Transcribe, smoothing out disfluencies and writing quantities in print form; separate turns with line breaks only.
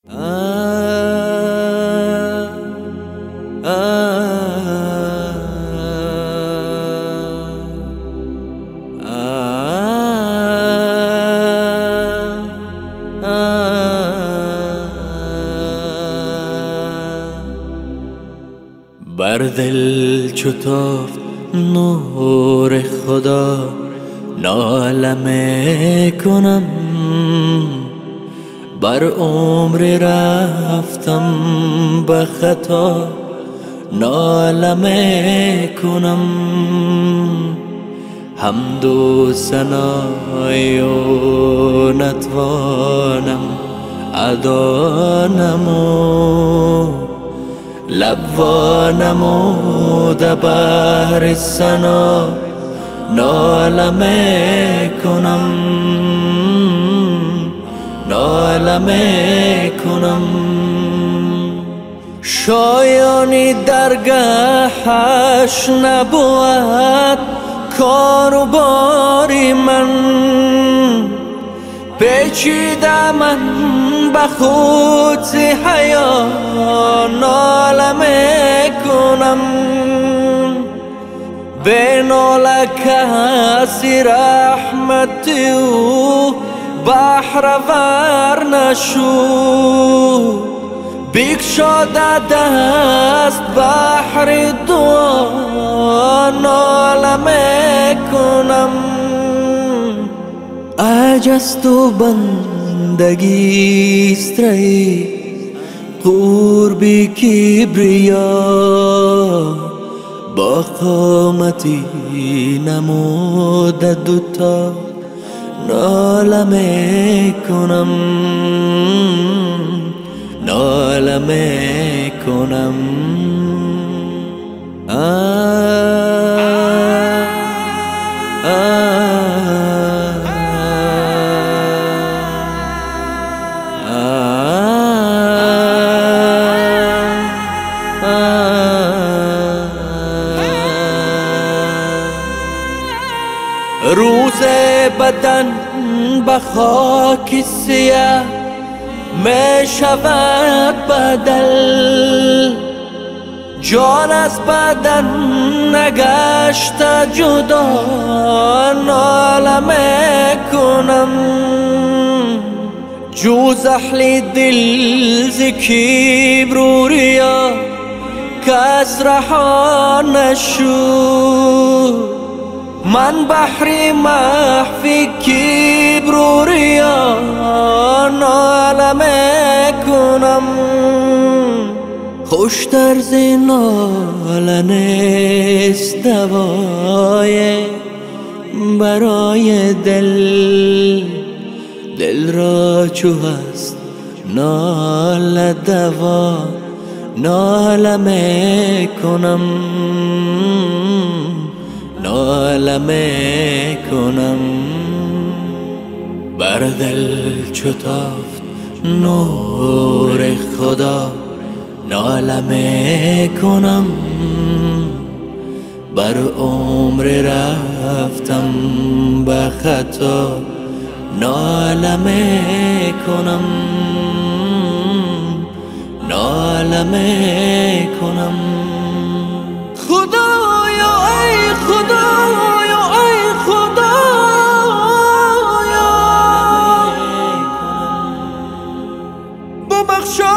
بر دل چو تافت نور خدا ناله میکنم، بر عمر رفتم به خطا ناله میکنم. حمد و ثنای او نتوانم ادا نمود، لب وا نموده بهر ثنا ناله میکنم، ناله میکنم. شایانی درگهش نبود کار و باری من، پیچیده من به خود ز حیا ناله میکنم. به ناله کسی رحمت او بهره ور نشد، بگشاده دست بحر دعا ناله میکنم. عجز و بندگیست رهی قرب کبریا، با قامتی نموده دوتا ناله میکنم، ناله میکنم. روز بدن به خاک سیه می شود بدل، جان از بدن نگشته جدا ناله میکنم. جز اهل دل ز کبر و ریا کس رها نشد، من بحر محو کبر و ریا ناله میکنم. خوشتر ز ناله نیست دوای برای دل، دل را چو هست ناله دوا ناله میکنم، ناله میکنم. بر دل چو تافت نور خدا ناله میکنم، بر عمر رفتم به خطا ناله میکنم، ناله میکنم. خدایا ای خدایا ای خدایا، ببخشای